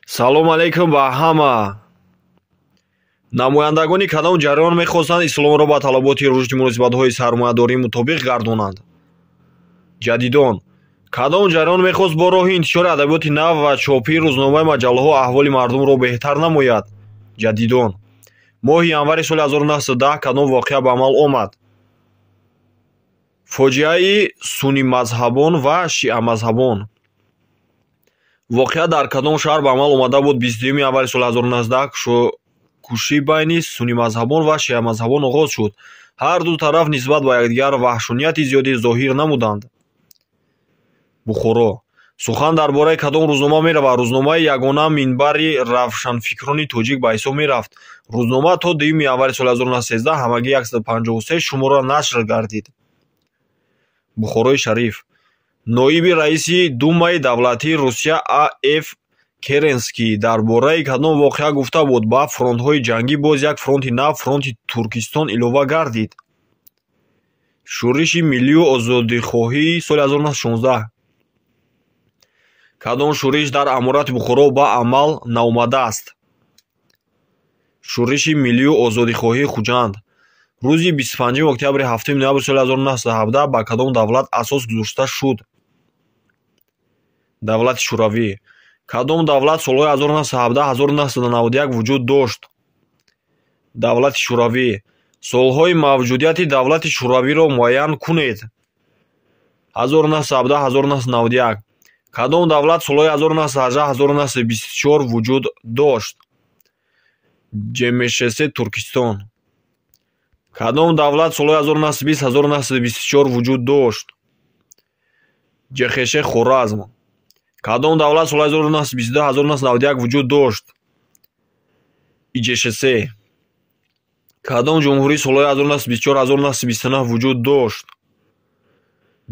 Салом алейкум ба ҳама. Намояндагони кадом ҷараён мехостанд исломро ба талаботи рушди муносибатҳои сармоядорӣ мутобиқ гардонанд? Ҷадидон. Кадом ҷараён мехост бо роҳи интишори адабиёти нав ва чопии рӯзномаи маҷаллаҳо аҳволи мардумро беҳтар намояд? Ҷадидон. Моҳи январи соли 1910 кадом воқеа ба амал омад? Фоҷиаи суннимазҳабон ва шиамазҳабон. Воқеа дар кадом шаҳр ба амал омада буд? 22 январи соли 1910 кушӣ байни суннимазҳабон ва шиамазҳабон оғоз шуд. Ҳар ду тараф нисбат ба якдигар ваҳшонияти зиёде зоҳир намуданд. Бухоро. Сухан дар бораи кадом рӯзнома меравад? Рӯзномаи ягона минбари равшанфикрони тоҷик ба ҳисоб мерафт. Рӯзнома то 2 январи соли 1913 ҳамагӣ 153 шумора нашр гардид. Бухорои Шариф. Ноиби раиси Думаи давлатии Русия А. Ф. Керенский дар бораи кадом воқеа гуфта буд? Ба фронтҳои ҷангӣ боз як фронти нав, фронти Туркистон илова гардид. Шӯриши миллию озодихоҳии соли 1916. Кадом шӯриш дар Аморати Бухоро ба амал наомадааст? Шӯриши миллию озодихоҳии Хуҷанд. Рӯзи 25 октябри 7 ноябри соли 1917 ба кадом давлат асос гузошта шуд? Давлати Шӯравӣ. Кадом давлат солҳои 1917-1991 вуҷуд дошт? Давлати Шӯравӣ. Солҳои мавҷудияти давлати Шӯравиро муайян кунед. 1917-1991. Кадом давлат солҳои 1918-1924 вуҷуд дошт? ҶМШС Туркистон. Кадом давлат солҳои 1920-1924 вуҷуд дошт? ҶХШ Хоразм. Кадом давлат солҳои 1922-1991 вуҷуд дошт? ИҶШС. Кадом ҷумҳурӣ солҳои 1924-1929 вуҷуд дошт?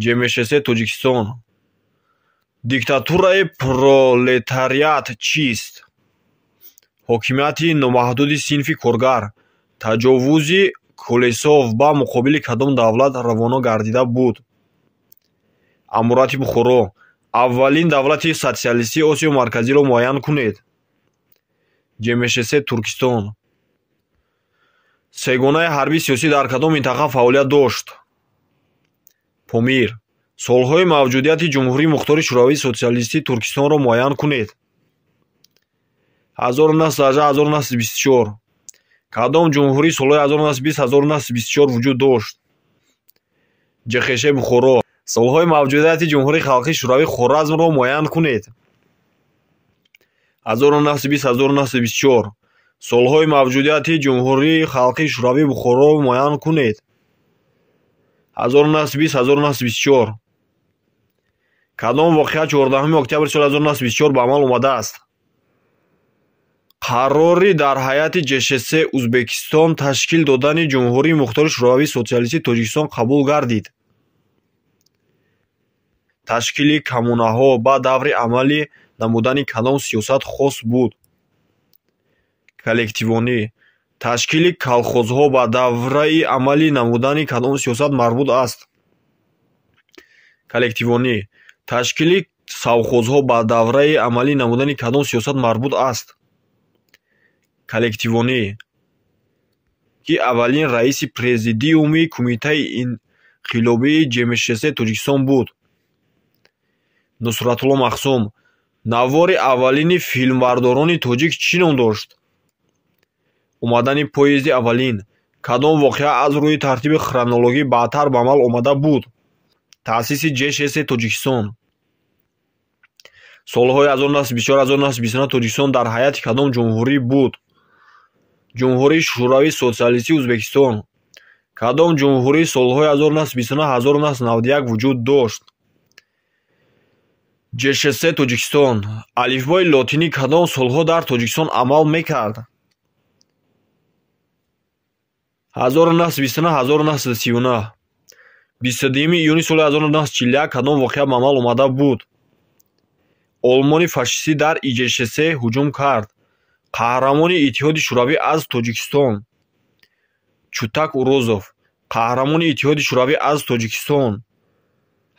ҶМШС Тоҷикистон. Диктатураи пролетариат чист? Ҳокимияти номаҳдуди синфи коргар. Таҷовузи Колесов ба муқобили кадом давлат равона гардида буд? Аморати Бухоро. Аввалин давлати социалистии Осиёи Марказиро муайян кунед. ҶМШС Туркистон. Сегонаи ҳарбии сиёсӣ дар кадом минтақа фаъолият дошт? Помир. Солҳои мавҷудияти Ҷумҳурии Мухтори Шӯравии Социалистии Туркистонро муайян кунед. 1918-1924. Кадом ҷумҳурӣ солҳои 1920-1924 вуҷуд дошт? ҶХШ Бухоро. Солҳои мавҷудияти Ҷумҳурии Халқии Шӯравии Хоразмро муайян кунед. 1920-1924. Солҳои мавҷудияти Ҷумҳурии Халқии Шӯравии Бухороро муайян кунед. 1920-1924. Кадом воқеа 14 октябри соли 1924 ба амал омадааст? Қарори дар ҳайати ҶШС Ӯзбекистон ташкил додани Ҷумҳурии Мухтори Шӯравии Социалистии Тоҷикистон қабул гардид. Ташкили коммунаҳо ба даври амалӣ намудани кадом сиёсат хос буд? Коллективонӣ. Ташкили колхозҳо ба давраи амалӣ намудани кадом сиёсат марбут аст? Коллективонӣ. Ташкили совхозҳо ба давраи амалӣ намудани кадом сиёсат марбут аст? Коллективонӣ. Ки аввалин раиси Президиуми Кумитаи инқилобии ҶМШС Тоҷикистон буд? Нусратулло Махсум. Навори аввалини филмбардорони тоҷик чӣ ном дошт? Омадани поезди аввалин. Кадом воқеа аз рӯи тартиби хронологӣ баъдтар ба амал омада буд? Таъсиси ҶШС Тоҷикистон. Солҳои 1924-1929 Тоҷикистон дар ҳайати кадом ҷумҳурӣ буд? Ҷумҳурии Шӯравии Социалистии Ӯзбекистон. Кадом ҷумҳурӣ солҳои 1929-1991 вуҷуд дошт? ҶШС Тоҷикистон. Алифбои лотинӣ кадом солҳо дар Тоҷикистон амал мекард? 1929-1939. 22 июни соли 1941 кадом воқеа ба амал омада буд? Олмони фашистӣ дар ИҶШС ҳуҷум кард. Қаҳрамони Иттиҳоди Шӯравӣ аз Тоҷикистон. Чутак Урозов. Қаҳрамони Иттиҳоди Шӯравӣ аз Тоҷикистон.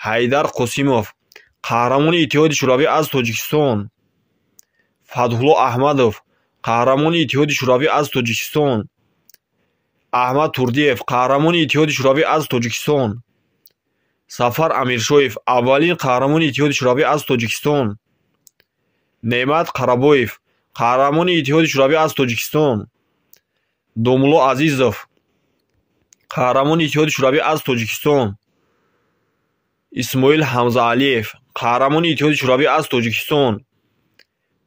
Ҳайдар Қосимов. Қаҳрамони Иттиҳоди Шӯравӣ аз Тоҷикистон. Фатҳулло Аҳмадов, қаҳрамони Иттиҳоди Шӯравӣ аз Тоҷикистон. Аҳмад Турдиев, қаҳрамони Иттиҳоди Шӯравӣ аз Тоҷикистон. Сафар Амиршоев, аввалин қаҳрамони Иттиҳоди Шӯравӣ аз Тоҷикистон. Неъмат Қарабоев, қаҳрамони Иттиҳоди Шӯравӣ аз Тоҷикистон. Домулло Азизов, қаҳрамони Иттиҳоди Шӯравӣ аз Тоҷикистон. Исмоил Ҳамзаалиев, қаҳрамони Иттиҳоди Шӯравӣ аз Тоҷикистон.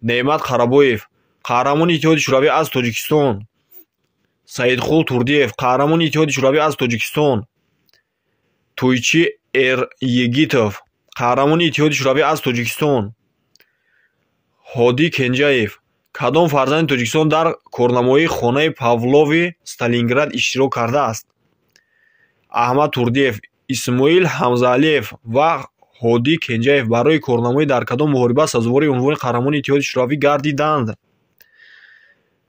Неъмат Қарабоев, қаҳрамони Иттиҳоди Шӯравӣ аз Тоҷикистон. Саидқул Турдиев, қаҳрамони Иттиҳоди Шӯравӣ аз Тоҷикистон. Тӯйчи Эрйигитов, қаҳрамони Иттиҳоди Шӯравӣ аз Тоҷикистон. Ҳодӣ Кенҷаев. Кадом фарзанди Тоҷикистон дар корнамоии хонаи Павлови Сталинград иштирок кардааст? Аҳмад Турдиев, Исмоил Ҳамзаалиев ва Ҳодӣ Кенҷаев барои корнамоӣ дар кадом муҳориба сазовори унвони қаҳрамони Иттиҳоди Шӯравӣ гардиданд?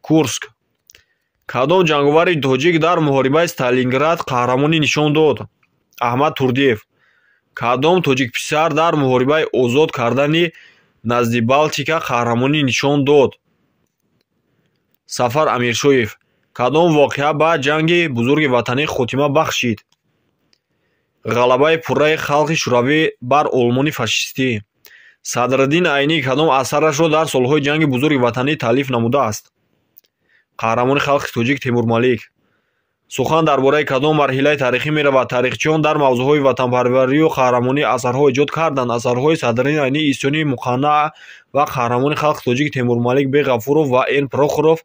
Курск. Кадом ҷанговари тоҷик дар муҳорибаи Сталинград қаҳрамонӣ нишон дод? Аҳмад Турдиев. Кадом тоҷикписар дар муҳорибаи озод кардани Наздибалтика қаҳрамонӣ нишон дод? Сафар Амиршоев. Кадом воқеа ба Ҷанги Бузурги Ватанӣ хотима бахшид? Ғалабаи пурраи халқи шӯравӣ бар Олмони фашистӣ. Садриддин Айнӣ кадом асарашро дар солҳои Ҷанги Бузурги Ватанӣ таълиф намудааст? Қаҳрамони халқи тоҷик Темурмалик. Сухан дар бораи кадом марҳилаи таърихӣ меравад? Таърихчиён дар мавзӯъҳои ватанпарварию қаҳрамонӣ асарҳо эҷод карданд. Асарҳои Садриддин Айнӣ, Исёни Муқаннаъ ва қаҳрамони халқи тоҷик Темурмалик Беғафуров ва Н. Прохоров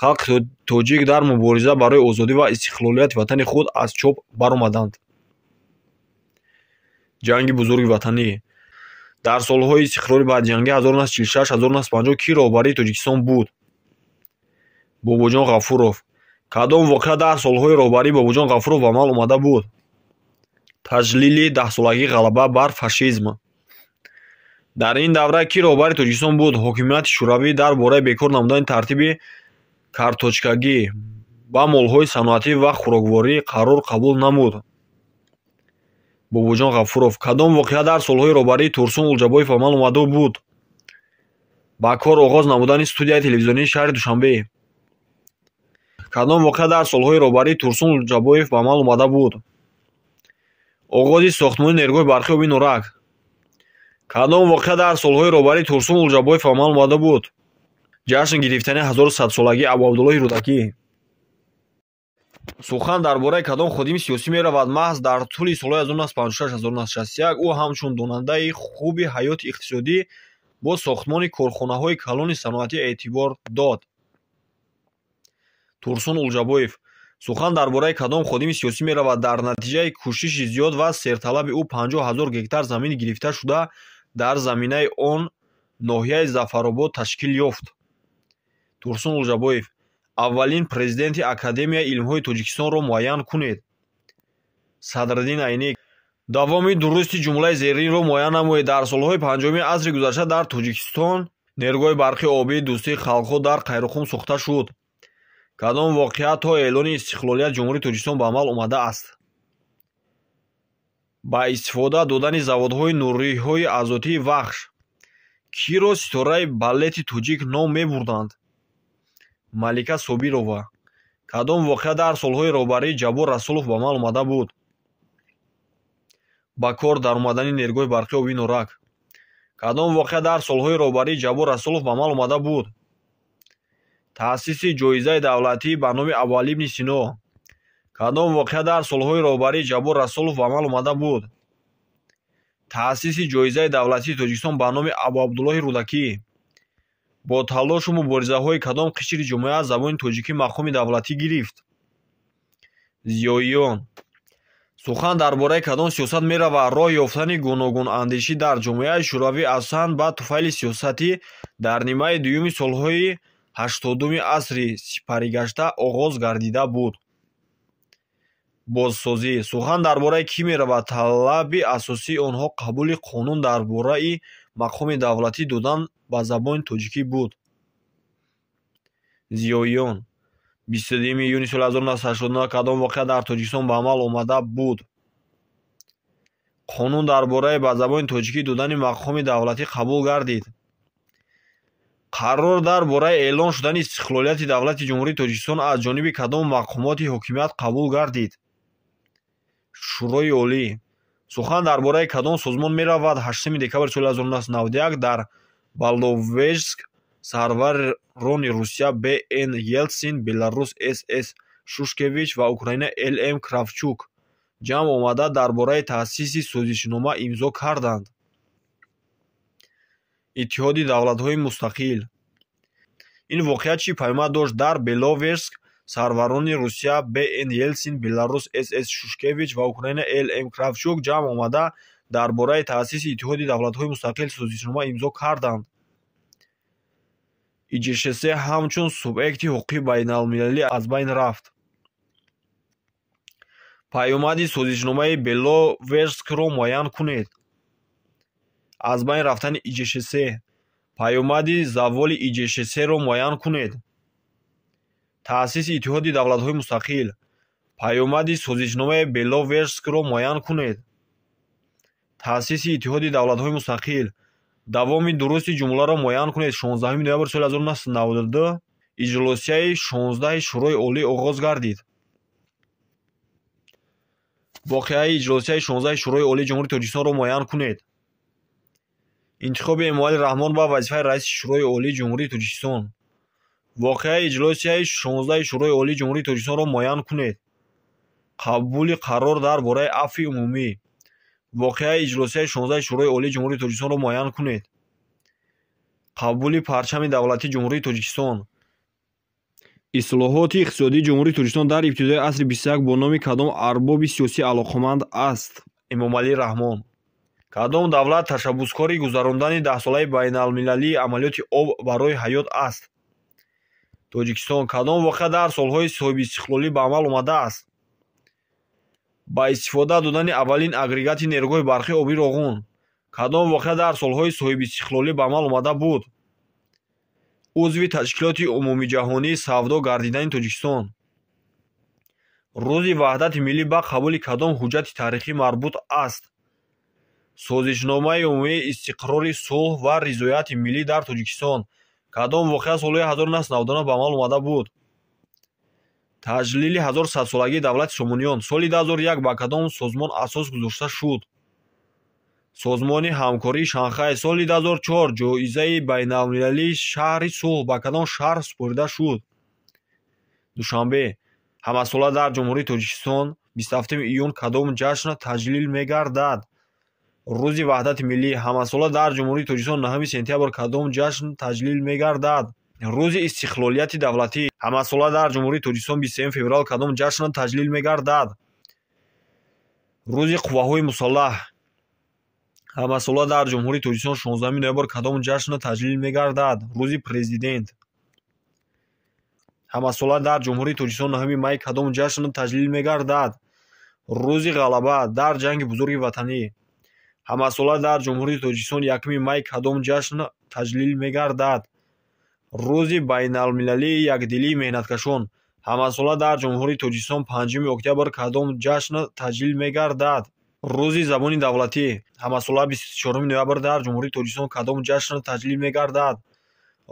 халқи тоҷик дар мубориза барои озодӣ ва истиқлолияти ватани худ аз чоп баромаданд. Ҷанги Бузурги Ватанӣ. Дар солҳои истиқлоли баъдиҷангӣ 1946-1950 кӣ роҳбарии Тоҷикистон буд? Бобоҷон Ғафуров. Кадом воқеа дар солҳои роҳбарии Бобоҷон Ғафуров ба амал омада буд? Таҷлили даҳсолагии ғалаба бар фашизм. Дар ин давра кӣ роҳбари Тоҷикистон буд? Ҳокимияти Шӯравӣ дар бораи бекор намудани тартиби карточкагӣ ба молҳои саноатӣ ва хӯрокворӣ қарор қабул намуд. Бобоҷон Ғафуров. Кадом воқеа дар солҳои роҳбарии Турсун Улҷабоев ба амал омада буд? Ба кор оғоз намудани студияи телевизионии шаҳри Душанбе. Кадом воқеа дар солҳои роҳбарии Турсун Улҷабоев ба амал омада буд? Оғози сохтмони нерӯгоҳи барқи оби Норак. Кадом воқеа дар солҳои роҳбарии Турсун Улҷабоев ба амал омада буд? Ҷашн гирифтани 1100-солагии Абуабдуллоҳи Рӯдакӣ. Сухан дар бораи кадом ходими сиёсӣ меравад? Маҳз дар тӯли солҳои 1956-1961 ӯ ҳамчун донандаи хуби ҳаёти иқтисодӣ бо сохтмони корхонаҳои калони саноатӣ эътибор дод. Турсун Улҷабоев. Сухан дар бораи кадом ходими сиёсӣ меравад? Дар натиҷаи кӯшиши зиёд ва серталаби ӯ 50 ҳазор гектар замин гирифта шуда, дар заминаи он ноҳияи Зафаробод ташкил ёфт. Турсун Улҷабоев. Аввалин президенти Академияи илмҳои Тоҷикистонро муайян кунед. Садриддин Айнӣ. Давоми дурусти ҷумлаи зеринро муайян намоед. Дар солҳои панҷоҳуми асри гузашта дар Тоҷикистон нерӯгоҳи барқи обии дӯстии халқҳо дар Қайроққум сохта шуд. Кадом воқеа то эълони истиқлолияти Ҷумҳурии Тоҷикистон ба амал омадааст? Ба истифода додани заводҳои нуриҳои азотии Вахш. Киро ситораи балети тоҷик ном мебурданд? Малика Собирова. Кадом воқеа дар солҳои роҳбарии Ҷаббор Расулов ба амал омада буд? Ба кор даромадани нерӯгоҳи барқи оби Норак. Кадом воқеа дар солҳои роҳбарии Ҷаббор Расулов ба амал омада буд? Таъсиси ҷоизаи давлатӣ ба номи Абуалӣ ибни Сино. Кадом воқеа дар солҳои роҳбарии Ҷаббор Расулов ба амал омада буд? Таъсиси ҷоизаи давлатии Тоҷикистон ба номи Абуабдуллоҳи Рӯдакӣ. Бо талошу муборизаҳои кадом қишри ҷомеа забони тоҷикӣ мақоми давлатӣ гирифт? Зиёиён. Сухан дар бораи кадом сиёсат меравад? Роҳ ёфтани гуногунандешӣ дар ҷомеаи шӯравӣ асосан ба туфайли сиёсатӣ дар нимаи дуюми солҳои ҳаштодуми асри сипаригашта оғоз гардида буд. Бозсозӣ. Сухан дар бораи кӣ меравад? Талаби асосии онҳо қабули қонун дар бораи мақоми давлатӣ додан ба забони тоҷикӣ буд. Зиёиён. 22 июни соли 1989 кадом воқеа дар Тоҷикистон ба амал омада буд? Қонун дар бораи ба забони тоҷикӣ додани мақоми давлатӣ қабул гардид. Қарор дар бораи эълон шудани истиқлолияти давлати Ҷумҳурии Тоҷикистон аз ҷониби кадом мақомоти ҳокимият қабул гардид? Шӯрои Олӣ. Сухан дар бораи кадом созмон меравад? 8 декабри соли 1991 дар Беловежск сарварони Русия Б. Н. Елтсин, Беларус С. С. Шушкевич ва Украина Л. М. Кравчук ҷамъ омада дар бораи таъсиси созишнома имзо карданд. Иттиҳоди давлатҳои мустақил. Ин воқеа чӣ паёмад дошт? Дар Беловежск сарварони Русия Б. Н. Елтсин, Беларус С. С. Шушкевич ва Украина Л. М. Кравчук ҷамъ омада дар бораи таъсиси Иттиҳоди давлатҳои мустақил созишнома имзо карданд. ИҶШС ҳамчун субъекти ҳуқуқии байналмилалӣ аз байн рафт. Паёмади созишномаи Беловежскро муайян кунед. Аз байн рафтани ИҶШС. Паёмади заволи ИҶШС-ро муайян кунед. Таъсиси Иттиҳоди давлатҳои мустақил. Паёмади созишномаи Беловежскро муайян кунед. Таъсиси Иттиҳоди давлатҳои мустақил. Давоми дурусти ҷумларо муайян кунед. 16 ноябри соли 1992 иҷлосияи 16-и Шӯрои Олӣ оғоз гардид. Воқеаи иҷлосияи 16-и Шӯрои Олии Ҷумҳурии Тоҷикистонро муайян кунед. Интихоби Эмомалӣ Раҳмон ба вазифаи раиси Шӯрои Олии Ҷумҳурии Тоҷикистон. Воқеаи иҷлосияи 16-и Шӯрои Олии Ҷумҳурии Тоҷикистонро муайян кунед. Қабули қарор дар бораи афви умумӣ. Воқеаи иҷлосияи 16-и Шӯрои Олии Ҷумҳурии Тоҷикистонро муайян кунед. Қабули парчами давлатии Ҷумҳурии Тоҷикистон. Ислоҳоти иқтисодии Ҷумҳурии Тоҷикистон дар ибтидои асри 21 бо номи кадом арбоби сиёсӣ алоқаманд аст? Эмомалӣ Раҳмон. Кадом давлат ташаббускори гузарондани даҳсолаи байналмилалии амалиёти об барои ҳаёт аст? Тоҷикистон. Кадом воқеа дар солҳои соҳибистиқлолӣ ба амал омадааст? Ба истифода додани аввалин агрегати нерӯгоҳи барқи обии Роғун. Кадом воқеа дар солҳои соҳибистиқлолӣ ба амал омада буд? Узви Ташкилоти умумиҷаҳонии савдо гардидани Тоҷикистон. Рӯзи ваҳдати миллӣ ба қабули кадом ҳуҷҷати таърихӣ марбут аст? Созишномаи умумии истиқрори сулҳ ва ризояти миллӣ дар Тоҷикистон. Кадом воқеа солҳои 1999 ба амал омада буд? Таҷлили 1100-солагии давлати Сомониён. Соли 2001 ба кадом созмон асос гузошта шуд? Созмони ҳамкории Шанхай. Соли 2004 ҷоизаи байналмилалии шаҳри сулҳ ба кадом шаҳр супорида шуд? Душанбе. Ҳамасола дар Ҷумҳурии Тоҷикистон 27 июн кадом ҷашн таҷлил мегардад? Рӯзи ваҳдати миллӣ. Ҳамасола дар Ҷумҳурии Тоҷикистон 9 сентябр кадом ҷашн таҷлил мегардад? Рӯзи истиқлолияти давлатӣ. Ҳамасола дар Ҷумҳурии Тоҷикистон 23 феврал кадом ҷашн таҷлил мегардад? Рӯзи қувваҳои мусаллаҳ. Ҳамасола дар Ҷумҳурии Тоҷикистон 16 ноябр кадом ҷашн таҷлил мегардад? Рӯзи президент. Ҳамасола дар Ҷумҳурии Тоҷикистон 9 май кадом ҷашн таҷлил мегардад? Рӯзи ғалаба дар Ҷанги Бузурги Ватанӣ. Ҳамасола дар Ҷумҳурии Тоҷикистон 1 май кадом ҷашн таҷлил мегардад? Рӯзи байналмилалии якдилии меҳнаткашон. Ҳамасола дар Ҷумҳурии Тоҷикистон 5 октябр кадом ҷашн таҷлил мегардад? Рӯзи забони давлатӣ. Ҳамасола 24 ноябр дар Ҷумҳурии Тоҷикистон кадом ҷашн таҷлил мегардад?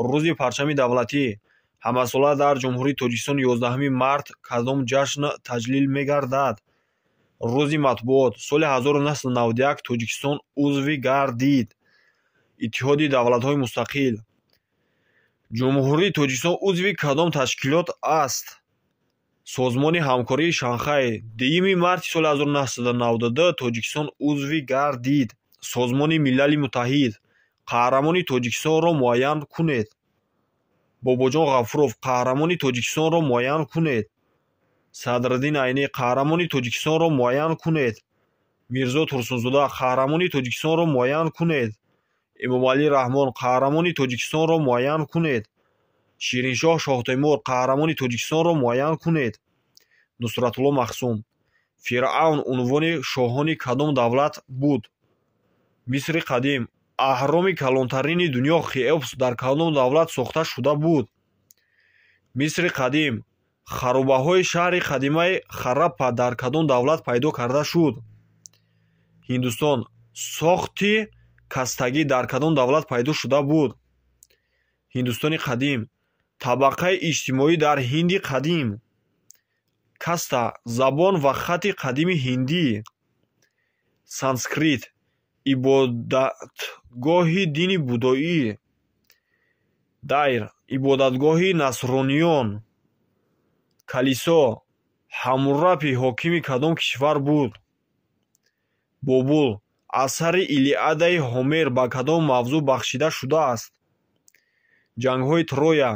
Рӯзи парчами давлатӣ. Ҳамасола дар Ҷумҳурии Тоҷикистон 11 март кадом ҷашн таҷлил мегардад? Рӯзи матбуот. Соли 1991 Тоҷикистон узви гардид. Иттиҳоди давлатҳои мустақил. Ҷумҳурии Тоҷикистон узви кадом ташкилот аст? Созмони ҳамкории Шанхай. 2 марти соли 1992 Тоҷикистон узви гардид. Созмони Милали Муттаҳид. Қаҳрамони Тоҷикистонро муайян кунед. Бобоҷон Ғафуров. Қаҳрамони Тоҷикистонро муайян кунед. Садриддин Айнӣ. Қаҳрамони Тоҷикистонро муайян кунед. Мирзо Турсунзода. Қаҳрамони Тоҷикистонро муайян кунед. Эмомалӣ Раҳмон. Қаҳрамони Тоҷикистонро муайян кунед. Шириншоҳ Шоҳтемур. Қаҳрамони Тоҷикистонро муайян кунед. Нусратулло Махсум. Фиръавн унвони шоҳони кадом давлат буд? Мисри қадим. Аҳроми калонтарини дунё Хеопс дар кадом давлат сохта шуда буд? Мисри қадим. Харобаҳои шаҳри қадимаи Хараппа дар кадом давлат пайдо карда шуд? Ҳиндустон. Сохти кастагӣ дар кадом давлат пайдо шуда буд? Ҳиндустони қадим. Табақаи иҷтимоӣ дар Ҳинди қадим. Каста забон ва хати қадими ҳиндӣ. Санскрит ибодатгоҳи дини будоӣ. Дайр ибодатгоҳи насрониён. Калисо Ҳаммурапи ҳокими кадом кишвар буд? Бобул асари Илиадаи Ҳомер ба кадом мавзӯъ бахшида шудааст? Ҷангҳои Троя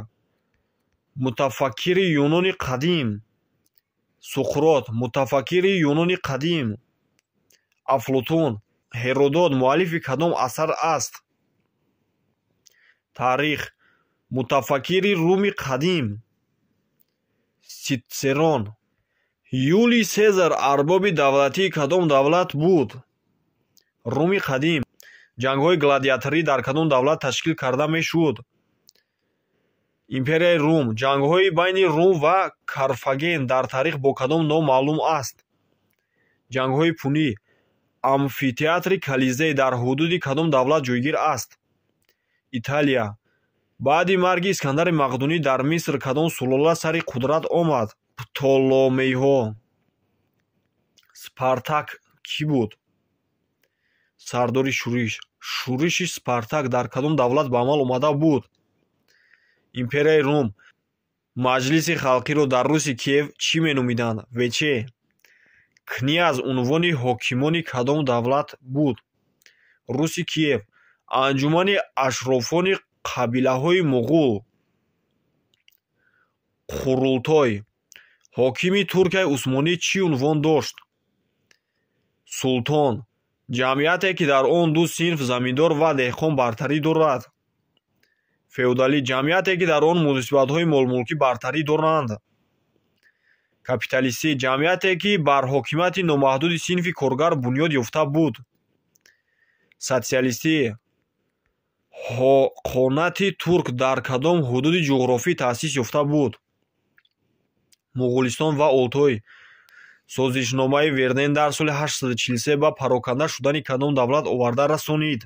мутафаккири Юнони қадим. Суқрот мутафаккири Юнони қадим. Афлотун. Ҳеродот муаллифи кадом асар аст? Таърих мутафаккири Руми қадим. Ситсерон. Юлий Сезар арбоби давлатии кадом давлат буд? Руми қадим. Ҷангҳои гладиаторӣ дар кадом давлат ташкил карда мешуд? Империяи Рум. Ҷангҳои байни Рум ва Карфаген дар таърих бо кадом ном маълум аст? Ҷангҳои Пунӣ. Амфитеатри Колизей дар ҳудуди кадом давлат ҷойгир аст? Италия. Баъди марги Искандари Мақдунӣ дар Миср кадом сулола сари қудрат омад? Птоломейҳо. Спартак кӣ буд? Сардори шӯриш. Шӯриши Спартак дар кадом давлат ба амал омада буд? Империяи Рум. Маҷлиси халқиро дар Руси Киев чӣ меномиданд? Вече. Княз унвони ҳокимони кадом давлат буд? Руси Киев. Анҷумани ашрофони қабилаҳои муғул. Қурултой. Ҳокими Туркияи Усмонӣ чӣ унвон дошт? Султон. Ҷамъияте, ки дар он ду синф заминдор ва деҳқон бартарӣ дорад. Феодалӣ ҷамъияте, ки дар он муносибатҳои молмулкӣ бартарӣ доранд. Капиталистӣ ҷамъияте, ки бар ҳокимияти номаҳдуди синфи коргар бунёд ёфта буд. Социалистӣ ҳоқонати турк дар кадом ҳудуди ҷуғрофӣ таъсис ёфта буд? Муғулистон ва Олтой. Созишномаи Верден дар соли 843 ба пароканда шудани кадом давлат оварда расонид?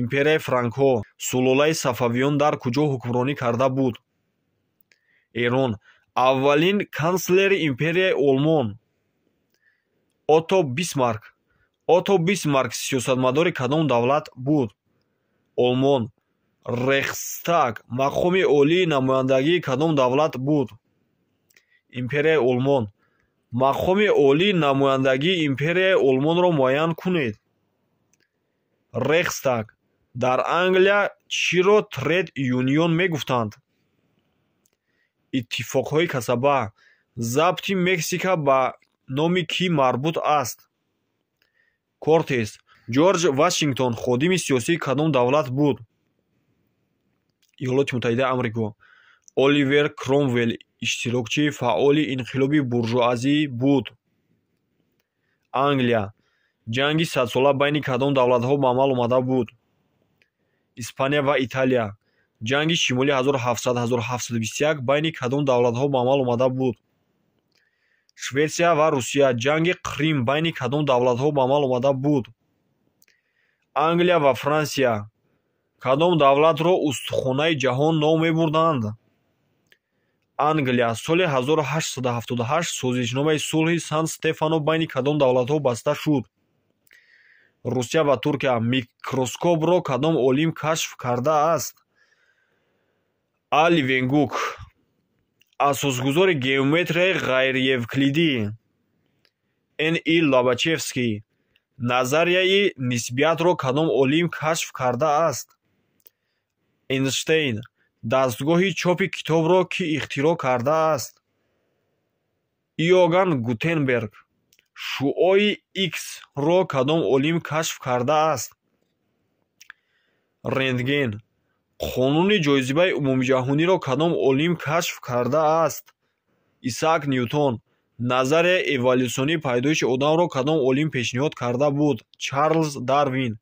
Империяи Франкҳо. Сулолаи Сафавиён дар куҷо ҳукмронӣ карда буд? Эрон. Аввалин канслери империяи Олмон. Отто Бисмарк. Отто Бисмарк сиёсатмадори кадом давлат буд? Олмон. Рейхстаг мақоми олии намояндагии кадом давлат буд? Империяи Олмон. Мақоми олии намояндагии империяи Олмонро муайян кунед. Рейхстаг. Дар Англия чиро тред юнион мегуфтанд? Иттифоқҳои касаба. Забти Мексика ба номи кӣ марбут аст? Кортес. Ҷорҷ Вашингтон ходими сиёсии кадом давлат буд? Иёлоти Муттаҳидаи Амрико. Оливер Кромвел иштирокчии фаъоли инқилоби буржуазӣ буд. Англия. Ҷанги садсола байни кадом давлатҳо ба амал омада буд? Испания ва Италия. Ҷанги шимолии 1700-1721 байни кадом давлатҳо ба амал омада буд? Шветсия ва Русия. Ҷанги Қрим байни кадом давлатҳо ба амал омада буд? Англия ва Франсия. Кадом давлатро устухонаи ҷаҳон ном мебурданд? Англия. Соли 1878 созишномаи сулҳи Сан-Стефано байни кадом давлатҳо баста шуд? Русия ва Туркия. Микроскопро кадом олим кашф кардааст? А. Ливенгук. Асосгузори геометрияи ғайриевклидӣ. Н. И. Лобачевский. Назарияи нисбиятро кадом олим кашф кардааст? Эйнштейн. Дастгоҳи чопи китобро кӣ ихтироъ кардааст? Иоганн Гутенберг. Шуъои Х-ро кадом олим кашф кардааст? Рентген. Қонуни ҷозибаи умумиҷаҳониро кадом олим кашф кардааст? Исаак Ньютон. Назарияи эволютсионии пайдоиши одамро кадом олим пешниҳод карда буд? Чарлз Дарвин.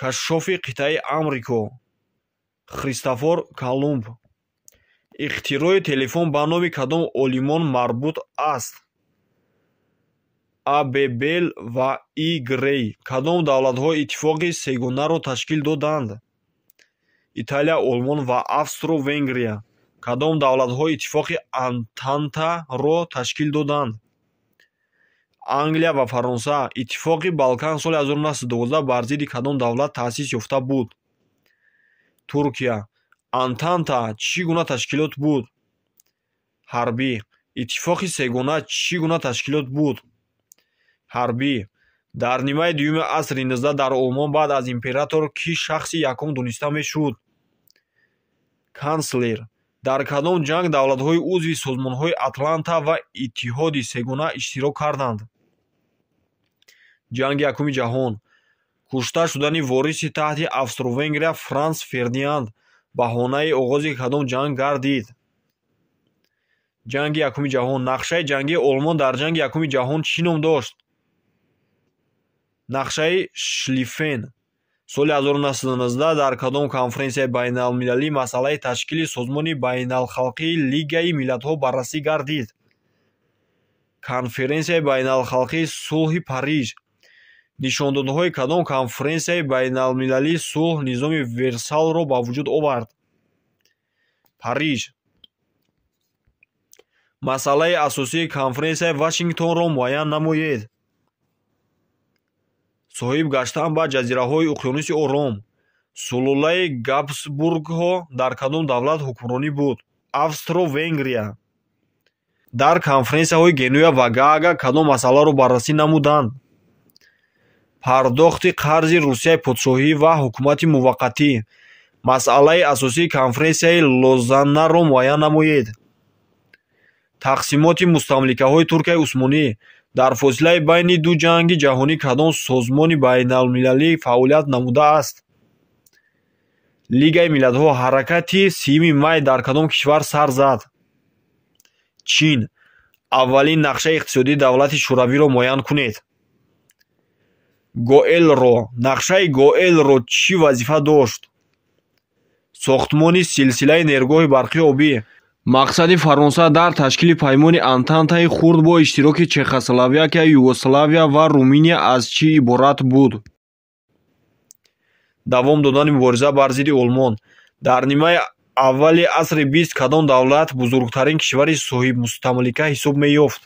Кашшофи қитъаи Амрико. Христофор Колумб. Ихтирои телефон ба номи кадом олимон марбут аст? А. Б. Белл ва И. Грей. Кадом давлатҳо иттифоқи сегонаро ташкил доданд? Италия, Олмон ва Австро-Венгрия. Кадом давлатҳо иттифоқи Антантаро ташкил доданд? Англия ва Фаронса. Иттифоқи Балкан соли 1912 бар зидди кадом давлат таъсис ёфта буд? Туркия. Антанта чӣ гуна ташкилот буд? Ҳарбӣ. Иттифоқи Сегона чӣ гуна ташкилот буд? Ҳарбӣ. Дар нимаи дуюми асри 19 дар Олмон баъд аз император кӣ шахси якум дониста мешуд? Канслер. Дар кадом ҷанг давлатҳои узви созмонҳои Атланта ва Иттиҳоди Сегона иштирок карданд? Ҷанги Якуми ҷаҳон. Кушта шудани вориси таҳти Австро-Венгрия Франс Фердинанд баҳонаи оғози кадом ҷанг гардид? Ҷанги Якуми ҷаҳон. Нақшаи ҷангии Олмон дар Ҷанги Якуми ҷаҳон чӣ ном дошт? Нақшаи Шлиффен. Соли 1919 дар кадом конференсияи байналмилалӣ масъалаи ташкили созмони байналхалқии Лигаи миллатҳо баррасӣ гардид? Конференсияи байналхалқии сулҳи Париж. Нишондодҳои кадом конференсияи байналмилалии сулҳ низоми Версалро ба вуҷуд овард? Париж. Масъалаи асосии конференсияи Вашингтонро муайян намоед. Соҳиб гаштан ба ҷазираҳои Уқёнуси Ором. Сулолаи Габсбургҳо дар кадом давлат ҳукмронӣ буд? Австро-Венгрия. Дар конференсияҳои Генуя ва Гаага кадом масъаларо баррасӣ намуданд? Пардохти қарзи Русияи подшоҳӣ ва ҳукумати муваққатӣ. Масъалаи асосии конференсияи Лозаннаро муайян намоед. Тақсимоти мустамликаҳои Туркияи Усмонӣ. Дар фосилаи байни ду ҷанги ҷаҳонӣ кадом созмони байналмилалӣ фаъолият намудааст? Лигаи миллатҳо. Ҳаракати 30 май дар кадом кишвар сар зад? Чин. Аввалин нақшаи иқтисодии давлати Шӯравиро муайян кунед. Гоэлро. Нақшаи Гоэлро чӣ вазифа дошт? Сохтмони силсилаи нерӯгоҳи барқи обӣ. Мақсади Фаронса дар ташкили паймони Антантаи хурд бо иштироки Чехословакия, Югославия ва Руминия аз чӣ иборат буд? Давом додани мубориза бар зидди Олмон. Дар нимаи аввали асри бист кадом давлат бузургтарин кишвари соҳибмустамлика ҳисоб меёфт?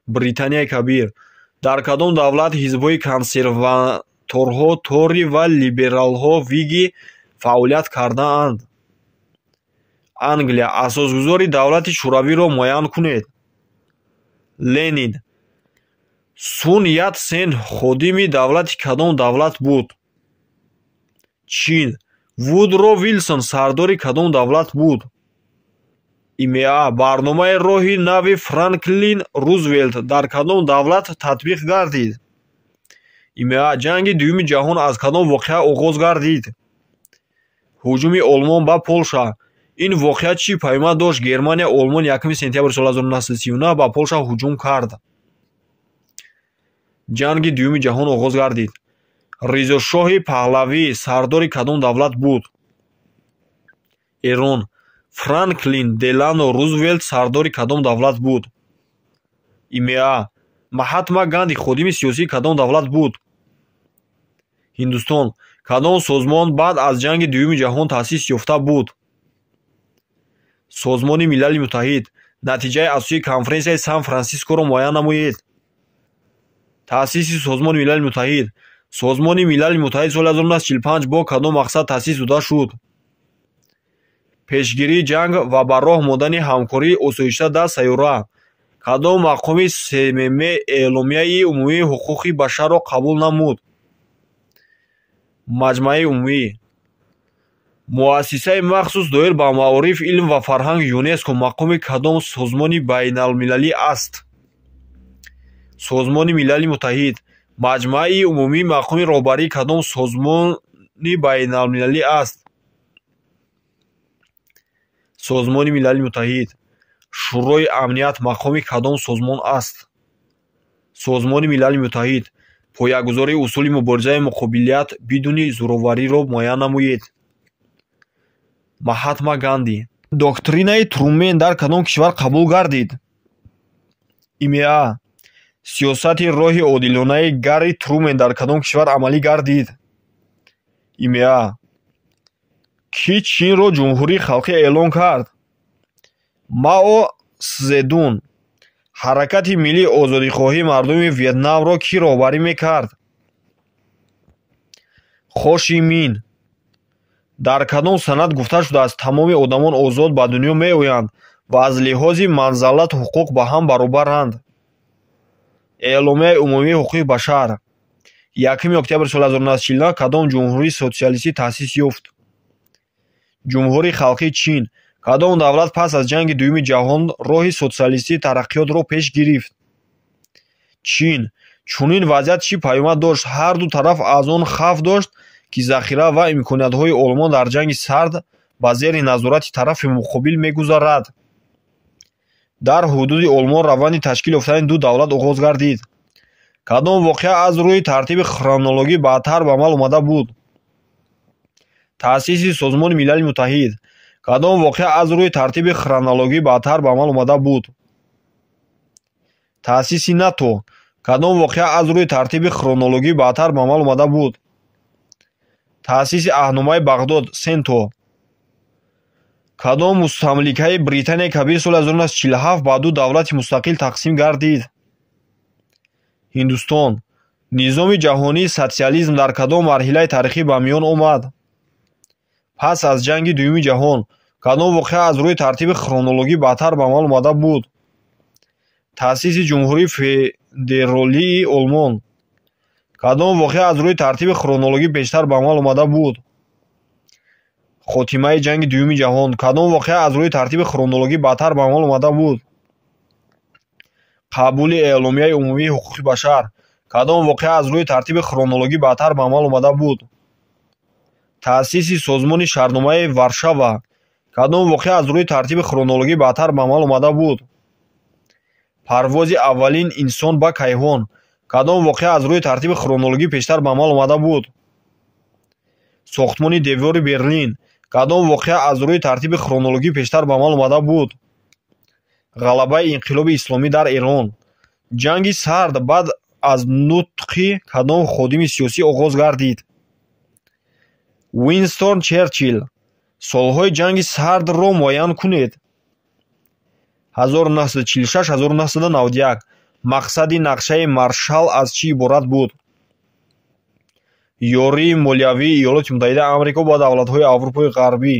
Британияи Кабир. Дар кадом давлат ҳизбҳои консерваторҳо тори ва либералҳо виги фаъолият кардаанд? Англия. Асосгузори давлати Шӯравиро муайян кунед. Ленин. Сун Ят Сен ходими давлати кадом давлат буд? Чин. Вудро Вилсон сардори кадом давлат буд? ИМА. Барномаи роҳи нави Франклин Рузвелт дар кадом давлат татбиқ гардид? ИМА. Ҷанги Дуюми ҷаҳон аз кадом воқеа оғоз гардид? Ҳуҷуми Олмон ба Полша. Ин воқеа чӣ паёмад дошт? Германия Олмон 1 сентябри соли 1939 ба Полша ҳуҷум кард. Ҷанги Дуюми ҷаҳон оғоз гардид. Ризошоҳи Паҳлавӣ сардори кадом давлат буд? Эрон. Франклин Делано Рузвелт сардори кадом давлат буд? ИМА. Маҳатма Ганди ходими сиёсии кадом давлат буд? Ҳиндустон. Кадом созмон баъд аз Ҷанги Дуюми ҷаҳон таъсис ёфта буд? Созмони Милали Муттаҳид. Натиҷаи асосии конференсияи Сан Франсискоро муайян намоед. Таъсиси Созмони Милали Муттаҳид. Созмони Милали Муттаҳид соли 1945 бо кадом мақсад таъсис дода шуд? Пешгирии ҷанг ва ба роҳ мондани ҳамкории осоишта дар сайёра. Кадом мақоми СММ Эъломияи умумии ҳуқуқи башарро қабул намуд? Маҷмааи умумӣ. Муассисаи махсус доир ба маориф, илм ва фарҳанг ЮНЕСКО мақоми кадом созмони байналмилалӣ аст? Созмони Милали Муттаҳид. Маҷмааи умумӣ мақоми роҳбарии кадом созмони байналмилалӣ аст? Созмони Милали Муттаҳид. Шӯрои амният мақоми кадом созмон аст? Созмони Милали Муттаҳид. Поягузории усули муборизаи муқобилият бидуни зӯровариро муайян намоед. Маҳатма Ганди. Доктринаи Трумен дар кадом кишвар қабул гардид? ИМА. Сиёсати роҳи одилонаи Гарри Трумен дар кадом кишвар амалӣ гардид? ИМА. Кӣ Чинро Ҷумҳурии Халқӣ эълон кард? Мао Цзэдун. Ҳаракати миллии озодихоҳии мардуми Вьетнамро кӣ роҳбарӣ мекард? Хо Ши Мин. Дар кадом санад гуфта шудааст, тамоми одамон озод ба дунё меоянд ва аз лиҳози манзалату ҳуқуқ ба ҳам баробаранд? Эъломияи умумии ҳуқуқи башар. 1 октябри соли 1949 кадом ҷумҳурии социалистӣ таъсис ёфт? Ҷумҳурии Халқии Чин. Кадом давлат пас аз Ҷанги Дуюми ҷаҳон роҳи социалистии тараққиётро пеш гирифт? Чин. Чунин вазъият чӣ паёмад дошт? Ҳар ду тараф аз он хавф дошт, ки захира ва имкониятҳои Олмон дар Ҷанги Сард ба зери назорати тарафи муқобил мегузарад. Дар ҳудуди Олмон раванди ташкил ёфтани ду давлат оғоз гардид. Кадом воқеа аз рӯи тартиби хронологӣ баъдтар ба амал омада буд? Таъсиси Созмони Милали Муттаҳид. Кадом воқеа аз рӯи тартиби хронологӣ баъдтар ба амал омада буд? Таъсиси НАТО. Кадом воқеа аз рӯи тартиби хронологӣ баъдтар ба амал омада буд? Таъсиси Аҳдномаи Бағдод, Сенто. Кадом мустамликаи Британияи Кабир соли 1947 ба ду давлати мустақил тақсим гардид? Ҳиндустон. Низоми ҷаҳонии социализм дар кадом марҳилаи таърихӣ ба миён омад? Пас аз Ҷанги Дуюми ҷаҳон. Кадом воқеа аз рӯи тартиби хронологӣ баъдтар ба амал омада буд? Таъсиси Ҷумҳурии Федеролии Олмон. Кадом воқеа аз рӯи тартиби хронологӣ пештар ба амал омада буд? Хотимаи Ҷанги Дуюми ҷаҳон. Кадом воқеа аз рӯи тартиби хронологӣ баъдтар ба амал омада буд? Қабули Эъломияи умумии ҳуқуқи башар. Кадом воқеа аз рӯи тартиби хронологӣ баъдтар ба амал омада буд? Таъсиси Созмони Шартномаи Варшава. Кадом воқеа аз рӯи тартиби хронологӣ баъдтар ба амал омада буд? Парвози аввалин инсон ба кайҳон. Кадом воқеа аз рӯи тартиби хронологӣ пештар ба амал омада буд? Сохтмони девори Берлин. Кадом воқеа аз рӯи тартиби хронологӣ пештар ба амал омада буд? Ғалабаи инқилоби исломӣ дар Эрон. Ҷанги Сард баъд аз нутқи кадом ходими сиёсӣ оғоз гардид? Уинстон Черчилл. Солҳои Ҷанги Сардро муайян кунед. 1946-1991. Мақсади нақшаи Маршалл аз чӣ иборат буд? Ёрии молиявии Иёлоти Муттаҳидаи Амрико ба давлатҳои Аврупои Ғарбӣ.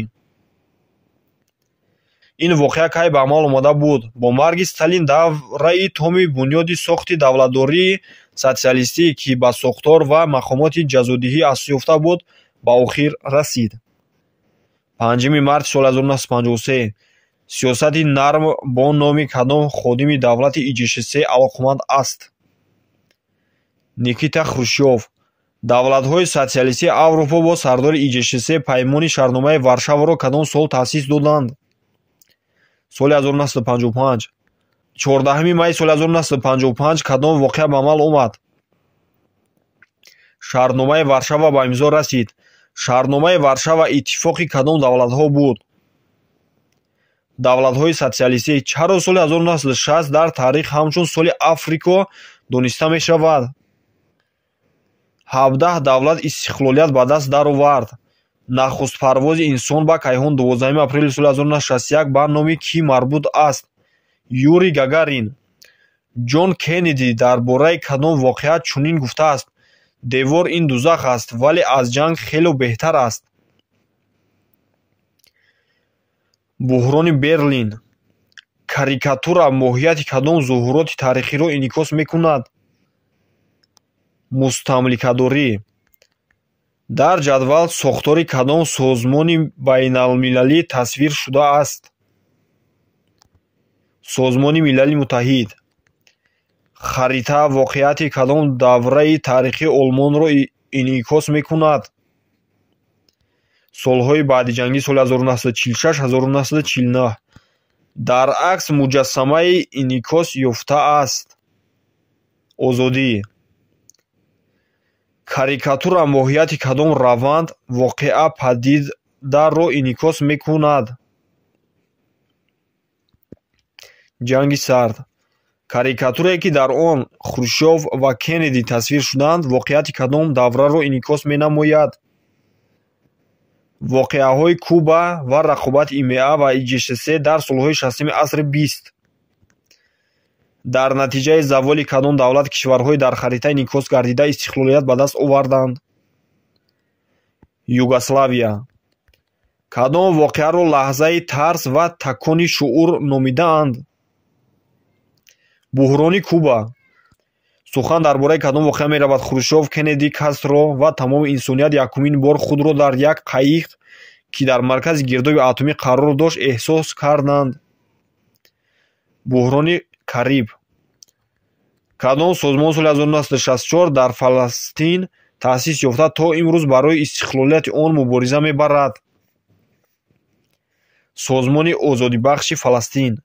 Ин воқеа кай ба амал омада буд? Бо марги Сталин давраи томи бунёди сохти давлатдории социалистӣ, ки ба сохтор ва мақомоти ҷазодиҳӣ асос ёфта буд, ба охир расид. 5 марти соли 1953 сиёсати нарм бо номи кадом ходими давлати ИЖШС алоқаманд аст? Никита Хрущёв. Давлатҳои социалистии Аврупо бо сардори ИЖШС паймони Шартномаи Варшаваро кадом сол таъсис доданд? Соли 1955. 14 майи соли 1955 кадом воқеа ба амал омад? Шартномаи Варшава ба имзо расид. Шартномаи Варшава иттифоқи кадом давлатҳо буд? Давлатҳои социалистӣ. Чаро соли 1960 дар таърих ҳамчун соли Африко дониста мешавад? 17 давлат истиқлолият ба даст даровард. Нахуст парвози инсон ба кайҳон 12 апрели соли 1961 ба номи кӣ марбут аст? Юрий Гагарин. Ҷон Кеннеди дар бораи кадом воқеа чунин гуфтааст: девор ин дузах аст, вале аз ҷанг хело беҳтар аст. Буҳрони Берлин. Карикатура моҳияти кадом зуҳуроти таърихиро инъикос мекунад? Мустамликадорӣ. Дар ҷадвал сохтори кадом созмони байналмилалӣ тасвир шудааст? Созмони Милали Муттаҳид. Харита воқеияти кадом давраи таърихии Олмонро инъикос мекунад? Солҳои баъдиҷангӣ соли 1946-1949. Дар акс муҷассамаи инъикос ёфтааст. Озодӣ. Карикатура моҳияти кадом раванд, воқеа, падидаро инъикос мекунад? Ҷанги Сард. Карикатурае, ки дар он Хрущёв ва Кеннеди тасвир шудаанд, воқеияти кадом давраро инъикос менамояд? Воқеаҳои Куба ва рақобати ИМА ва ИҶШС дар солҳои 60-уми асри 20. Дар натиҷаи заволи кадом давлат кишварҳои дар харита инъикос гардида истиқлолият ба даст оварданд? Югославия. Кадом воқеаро лаҳзаи тарс ва такони шуур номидаанд? Буҳрони Куба. Сухан дар бораи кадом воқеа меравад? Хрущёв, Кеннеди, Кастро ва тамоми инсоният якумин бор худро дар як қайиқ, ки дар маркази гирдоби атомӣ қарор дошт, эҳсос карданд. Буҳрони Кариб. Кадом созмон соли 1964 дар Фаластин таъсис ёфта, то имрӯз барои истиқлолияти он мубориза мебарад? Созмони озодибахши Фаластин.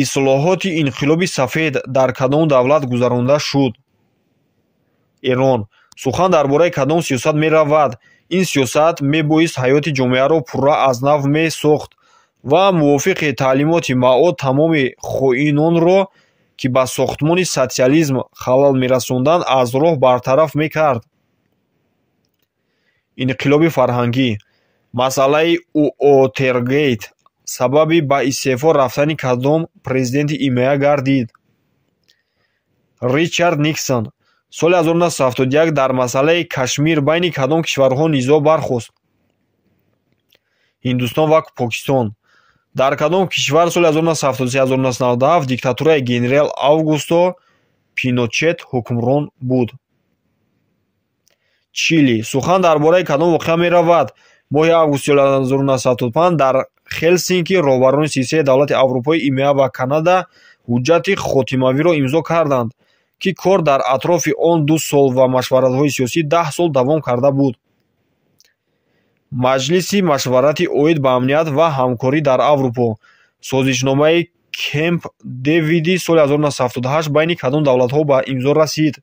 Ислоҳоти инқилоби сафед дар кадом давлат гузаронда шуд? Эрон. Сухан дар бораи кадом сиёсат меравад? Ин сиёсат мебоист ҳаёти ҷомеаро пурра аз нав месохт ва мувофиқи таълимоти Мао тамоми хоинонро, ки ба сохтмони социализм халал мерасонданд, аз роҳ бартараф мекард. Инқилоби фарҳангӣ. Масъалаи Уотергейт сабаби ба истеъфо рафтани кадом президенти ИМА гардид? Ричард Никсон. Соли 1971 дар масъалаи Кашмир байни кадом кишварҳо низоъ бархост? Ҳиндустон ва Покистон. Дар кадом кишвар соли 1973-1997 диктатураи генерал Августо Пиночет ҳукмрон буд? Чили. Сухан дар бораи кадом воқеа меравад? Моҳи августи соли 1975 дар Хелсинки роҳбарони 33 давлати Аврупои, ИМА ва Канада ҳуҷҷати хотимавиро имзо карданд, ки кор дар атрофи он 2 сол ва машваратҳои сиёсӣ 10 сол давом карда буд. Маҷлиси машварати оид ба амният ва ҳамкорӣ дар Аврупо. Созишномаи Кемп Дэвиди соли 1978 байни кадом давлатҳо ба имзо расид?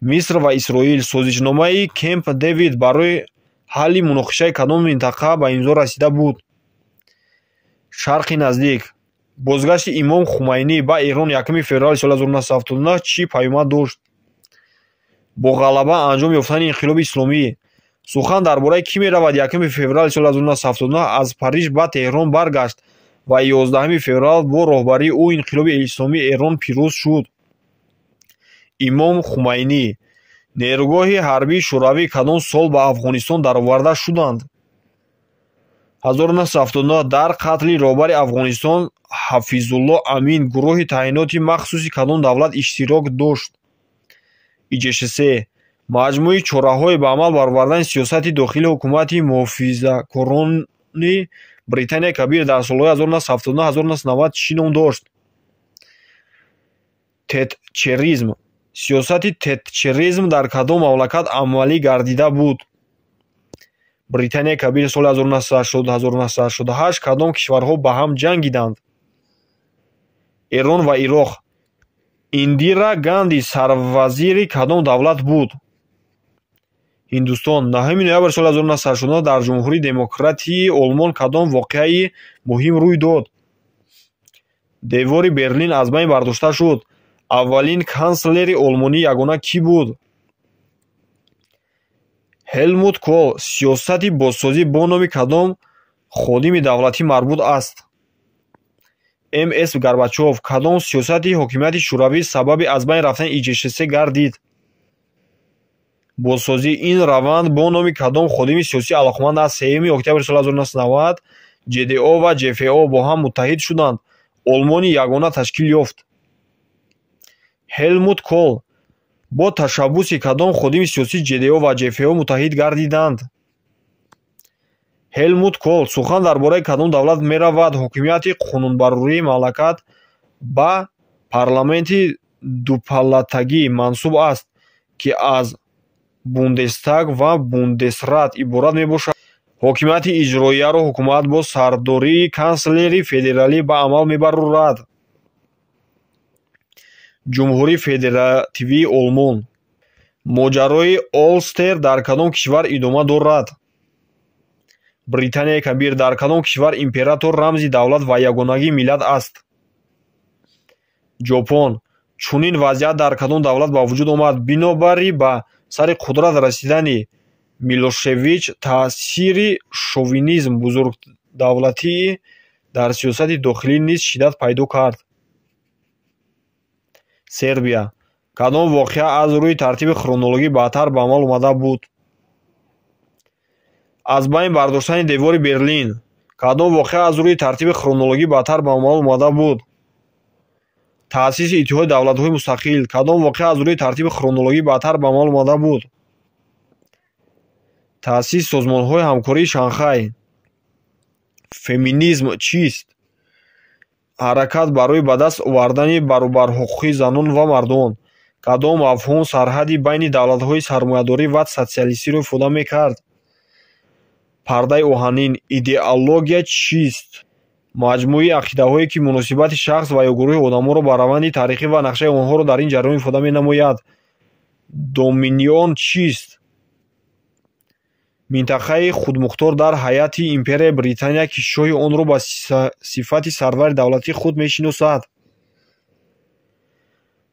Миср ва Исроил. Созишномаи Кемп Дэвид барои ҳалли муноқишаи кадом минтақа ба имзо расида буд? Шарқи Наздик. Бозгашти имом Хумайнӣ ба Эрон 1 феврали соли 1979 чӣ паёмад дошт? Бо ғалаба анҷом ёфтани инқилоби исломӣ. Сухан дар бораи кӣ меравад? 1 феврали соли 1979 аз Париж ба Теҳрон баргашт ва 11 феврал бо роҳбарии ӯ инқилоби исломии Эрон пирӯз шуд. Имом Хумайнӣ. Нерӯгоҳи ҳарбии Шӯравӣ кадом сол ба Афғонистон дароварда шуданд? 1979 дар қатли роҳбари Афғонистон Ҳафизулло Амин гурӯҳи таъиноти махсуси кадом давлат иштирок дошт? ИҶШС. Маҷмӯи чораҳои ба амал баровардани сиёсати дохилии ҳукумати муҳофизакорони Британияи Кабир дар солҳои 1979-1990 чӣ ном дошт? Тетчеризм. Сиёсати тетчеризм дар кадом мамлакат амалӣ гардида буд? Британияи Кабир соли 1980-1988 кадом кишварҳо ба ҳам ҷангиданд? Эрон ва Ироқ. Индира Ганди сарвазири кадом давлат буд? Ҳиндустон. 9 ноябр соли 1989 дар Ҷумҳурии Демократии Олмон кадом воқеаи муҳим рӯй дод? Девори Берлин аз байн бардошта шуд. Аввалин канслери олмонӣ ягона кӣ буд? Ҳелмут Кол. Сиёсати бозсозӣ бо номи кадом ходими давлатӣ марбут аст? М. С. Горбачов. Кадом сиёсати ҳокимияти Шӯравӣ сабаби аз байн рафтани ИҶШС гардид? Бозсозӣ. Ин раванд бо номи кадом ходими сиёсӣ алоқаманд аст? 3 октябри соли 1990 ҶДО ва ҶФО бо ҳам муттаҳид шуданд. Олмони ягона ташкил ёфт. Ҳелмут Кол. Бо ташаббуси кадом ходими сиёсӣ ҶДО ва ҶФО муттаҳид гардиданд? Ҳелмут Кол. Сухан дар бораи кадом давлат меравад? Ҳокимияти қонунбарории мамлакат ба парламенти дупалатагӣ мансуб аст, ки аз Бундестаг ва Бундесрат иборат мебошад. Ҳокимияти иҷроияро ҳукумат бо сардории канслери федералӣ ба амал мебарорад. Ҷумҳурии Федеративии Олмон. Моҷарои Олстер дар кадом кишвар идома дорад? Британияи Кабир. Дар кадом кишвар император рамзи давлат ва ягонагии миллат аст? Ҷопон. Чунин вазъият дар кадом давлат ба вуҷуд омад? Бинобари ба сари қудрат расидани Милошевич. Таъсири шовинизм, бузургдавлатӣ дар сиёсати дохилӣ низ шиддат пайдо кард. Сербия. Кадом воқеа аз рӯи тартиби хронологӣ баъдтар ба амал омада буд? Аз байн бардоштани девори Берлин. Кадом воқеа аз рӯи тартиби хронологӣ баъдтар ба амал омада буд? Таъсиси Иттиҳоди давлатҳои мустақил. Кадом воқеа аз рӯи тартиби хронологӣ баъдтар ба амал омада буд? Таъсиси Созмонҳои ҳамкории Шанхай. Феминизм чист? Ҳаракат барои ба даст овардани баробарҳуқуқии занон ва мардон. Кадом мафҳум сарҳади байни давлатҳои сармоядорӣ ва социалистиро ифода мекард? Пардаи оҳанин. Идеология чист? Маҷмӯи ақидаҳое, ки муносибати шахс ва ё гурӯҳи одамонро ба раванди таърихӣ ва нақшаи онҳоро дар ин ҷараён ифода менамояд. Доминион чист? Минтақаи худмухтор дар ҳайати империяи Британия, ки шоҳи онро ба сифати сарвари давлатии худ мешиносад.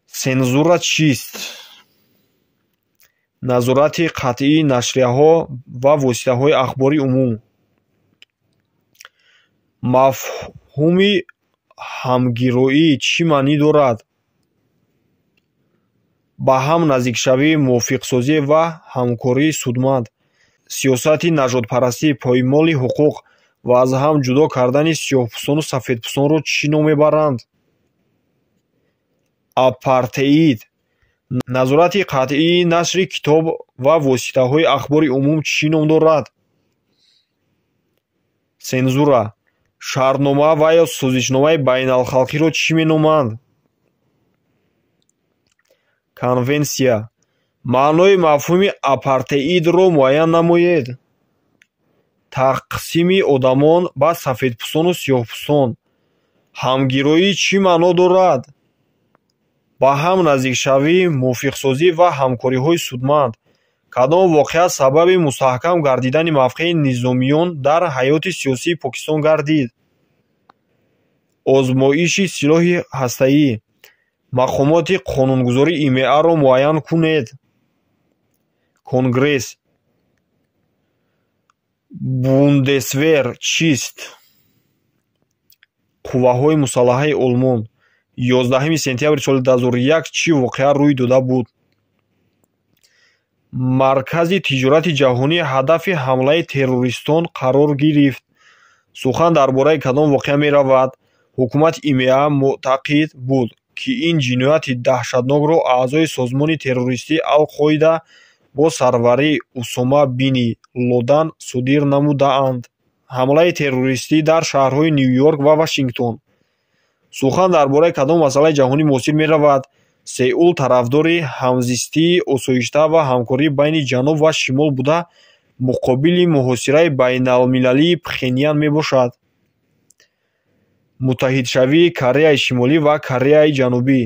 Сензура чист? Назорати қатъии нашрияҳо ва воситаҳои ахбори умум. Мафҳуми ҳамгироӣ чӣ маънӣ дорад? Ба ҳам наздикшавӣ, мувофиқсозӣ ва ҳамкории судманд. Сиёсати нажодпарастӣ, поймоли ҳуқуқ ва аз ҳам ҷудо кардани сиёҳпӯстону сафедпӯстонро чӣ ном мебаранд? Апартеид. Назорати қатъии нашри китоб ва воситаҳои ахбори умум чӣ ном дорад? Сензура. Шартнома ва ё созишномаи байналхалқиро чӣ меноманд? Конвенсия. Маънои мафҳуми апартеидро муайян намоед. Тақсими одамон ба сафедпӯстону сиёҳпӯстон. Ҳамгироӣ чӣ маъно дорад? Ба ҳам наздикшавӣ, мувофиқсозӣ ва ҳамкориҳои судманд. Кадом воқеа сабаби мустаҳкам гардидани мавқеи низомиён дар ҳаёти сиёсии Покистон гардид? Озмоиши силоҳи ҳастаӣ. Мақомоти қонунгузории ИМА-ро муайян кунед. Конгресс. Бундесвер чист? Қувваҳои мусаллаҳаи Олмон. 11 сентябри соли 2001 чӣ воқеа рӯй дода буд? Маркази тиҷорати ҷаҳонӣ ҳадафи ҳамлаи террористон қарор гирифт. Сухан дар бораи кадом воқеа меравад? Ҳукумати ИМА мӯътақид буд, ки ин ҷинояти даҳшатнокро аъзои созмони террористии Ал-Қоида бо сарварии Усома бини Лодан содир намудаанд. Ҳамлаи террористӣ дар шаҳрҳои Ню-Йорк ва Вашингтон. Сухан дар бораи кадом масъалаи ҷаҳонии муосир меравад? Сеул тарафдори ҳамзистии осоишта ва ҳамкорӣ байни ҷануб ва шимол буда, муқобили муҳосираи байналмилалии Пхенян мебошад. Муттаҳидшавии Кореяи Шимолӣ ва Кореяи Ҷанубӣ.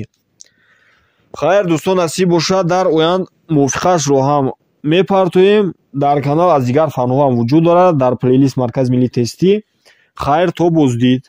Хайр, дӯстон, насиб бошад, дар оянд мувофиқаашро ҳам мепартоем. Дар канал аз дигар фанҳо ҳам вуҷуд дорад, дар плейлист Маркази миллии тестӣ. Хайр, то боздид.